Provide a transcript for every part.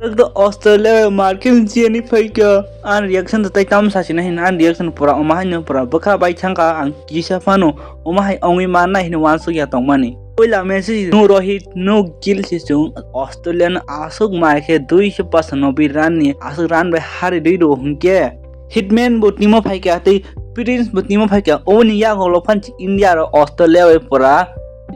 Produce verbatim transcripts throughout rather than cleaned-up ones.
Australia bai marking chiyani phaikha, ani reaction to tai tam sachina hino, ani reaction pura omo haino pura bwkha bai thangkha, ang kisa phano omo hai ongwi manna hino wansukya tongmani. Puila match no Rohit, no Gill se chwng Australian aswk mai khe duiso pachanobboi run ni aswk run bai hari dui do hwnkhe. Hitman bo team o phaikha tei Prince bo team o phaikha. Oboni yago lo phan India ro Australia bai pura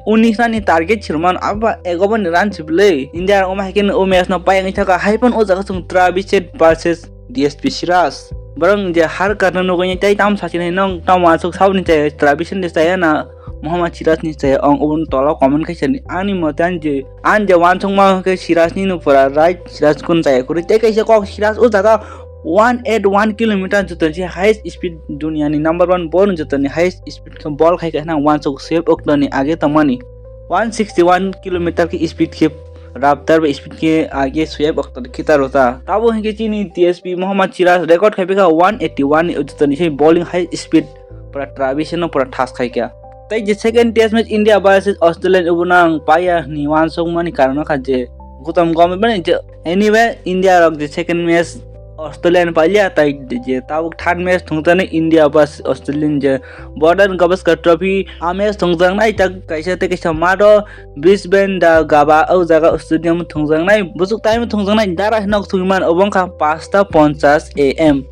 unis run ni target sirman aba ego bani run sible. India ro omo hai khe o match no pai wngwi thaka hai phan o jaga chwng Travis Head versus D S P Siraj. Borok je har karna nugwi tei tam sachini nong tam wansuk sabni chaya Travis ni chaya na Muhammad Siraj ni chaya ong oboni tola comment khaisa ni ani mote ani je ani je wansuk ma khe Siraj ni no pura right Siraj kun chaya kuri tei kaisa kok Siraj o jaga one eight one kilometer joto ni highest speed dunia ni number one ball joto ni highest speed khe ball khai khe nang wansuk save okto ni age tongmani one sixty one kilometer khe speed khe Raptor bai speed khe age save okto ni khita rota tabo hinkhe chini D S P Muhammad Siraj record khai bikha one eighty one ni joto ni bowling high speed pura Travis no pura thas khai kha. Tei je second test match India versus Australia ni ubo nang paya ni wansuk mani karon kha je Gautam Gambhir mani je anyway India rok je second match Australia ni pailia tai je tabuk third match thungtani India versus Australia ni je Border Gavaskar Trophy a match thungjaknai tak kaisa tei kaisa mato Brisbane da Gabba o jaga stadium thungjaknai busuk time thungjaknai dara hinok thungman obo wngkha pasta ponchas A M.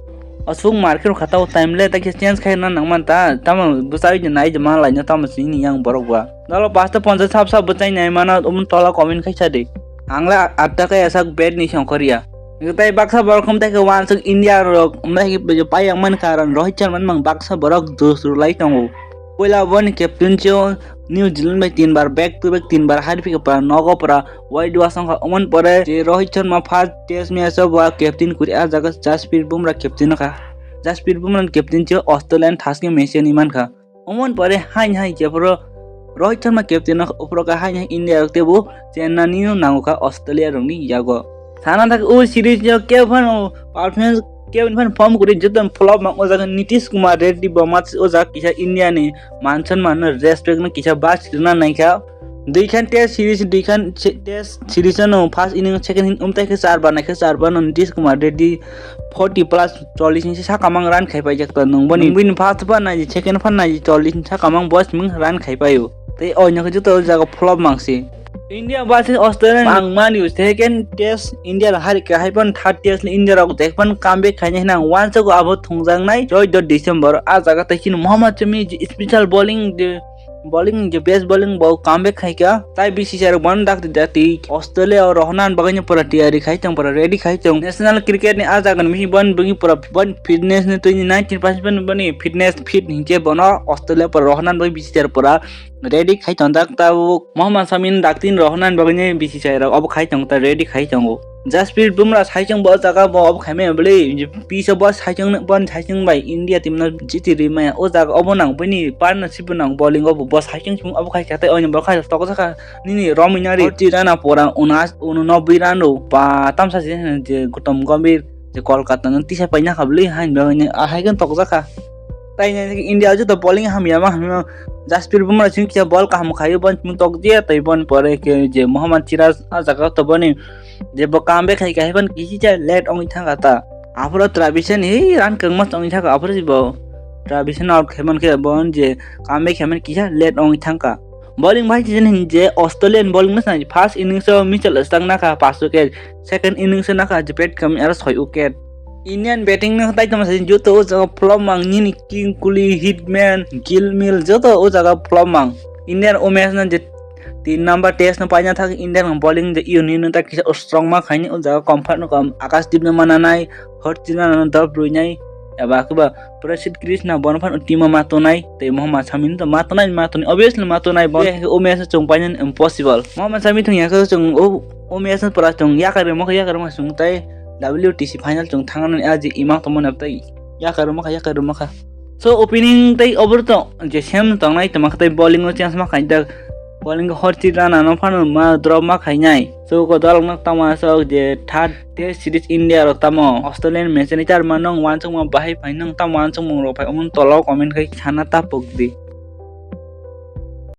Aswk market rok khatao time le takhe change khai na nangman ta tamo bwsai de nai de ma lai no tamo sini yang borok ba. Dalo pasta ponchas sap sap bwsai nai mana um tola comment khai sa de. Ang le atta kai asak bed ni songkor ya. Tai baksa borok khum tai ke wansuk India rok mai ke pai yang man karon Rohit Sharma mang baksa borok dus rulai tongo. Puila boni captain chio New Zealand bai tin bar back to back tin bar hari pika para nogo para wide was ongkha oman pore je Rohit Sharma first test match o bo captain kuri a jaga Jasprit Bumrah captain kha. Jasprit Bumrah captain chio Australian thaske machine iman kha. Oman pore hain hai jephuru Rohit Sharma captain no uphuru kha hain hai India rok tebo chenna ni no nango kha Australia rok ni yago. Sana thak o series yo kebo phano performance kebo phano form kuri joto flop mang o jaga Nitish Kumar Reddy bo mat o jaga kisa India ni mansan man no respect no kisa bas rina nai kha. Duikhan test series duikhan se-, test series no first inning second inning umtai khe char bar nai khe char bar no Nitish Kumar Reddy forty plus chollish ni saka mang run khai paijak ta nwng boni. Nwng bini first phan naidi second phan naidi chollish ni saka mang bo siming run khai paio. Tei oinokhe joto o jaga flop mangsi. India versus Australia ang mani second test India la hari kahai phan third test le India rok tek phan comeback khaina hinang wansa go abo thungjaknai choi do December a jaga tei chini Mohammad Shami je special bowling je bowling je best bowling bo comeback khai kha tai B C C I rok bono dakti dakti Australia o rohorna bagwi pura tiyari khai tong pura ready khai tong national cricket ni a jaga ni misi bon bini pura bon fitness ni twi ninety percent boni fitness fit hinkhe bono Australia pura rohorna bagwi B C C I pura ready khai tong dak ta Mohammad Shami ni dakti rohorna bagwi B C C I rok obo khai tong ta ready khai tongo. Jasprit Bumrah saichung bo jaga bo obo khaimaya bwlwi, je piece o bo saichung, bo saichung bai India team no jiti rwi maya. O jaga obo nang bini partnership bo nang bowling o bo, bo saichung sung obo khai kha tei oini bo khai tokjak kha nini romwi nari. Forty run a pora unas, uno nobbi run o ba tamsa se je Gautam Gambhir je Kolkata no tisa paina kha bwlwi hain bo ahai khe tokjak kha. Tai nai India joto bowling hamya ma hamya Jasprit Bumrah sing kisa ball kaham khaio bon tokjia tei bon pore khe je Mohammad Siraj a jaga to boni je bo comeback khai kahai phan kisi cha late ongwi thangkha ta. Aphuru Travis ni run kwbangma ongwi thangkha aphuru si bo Travis out khai mankhe bo je comeback khai man kisa late ongwi thangkha. Bowling bai chini je Australian bowling no sinai first innings o Mitchell Starc nakha paanch wicket, second innings o nakha je Pat Cummins aro soi wicket. Indian batting no tai tongma sai joto o jaga flop mang nini King Kohli, Hitman, Gill Mill joto o jaga flop mang. Indian women no je tin number test no paina thak Indian bowling je unit no ta kisa strong ma khaini o jaga Comfort no kam Akashdeep no mananai Harshdeep no dop ruinai eba khe ba Prasidh Krishna bono phano team o ma tonai tei Mohammad Shami no ma tonai ma tonai obviously ma tonai bo o match no chwng paina impossible Mohammad Shami thung ya khe chwng o match no pura chwng yakarwi mokha yakarwi mokha chwng tai W T C final chwng thangna ni aji imang tongmani tei yakarwi mokha yakarwi mokha. So opening tei over to je same tongnai tongma khe tei bowling o change ma khaijak. Bowling o Harshdeep Rana no phano ma drop ma khainai. So ko dalok no tamo asok je third test series India rok tamo Australian match ni charma nong wansukma bahai phai nong tamo wansukmung rok phai omo tolao comment khai sana ta pokdi.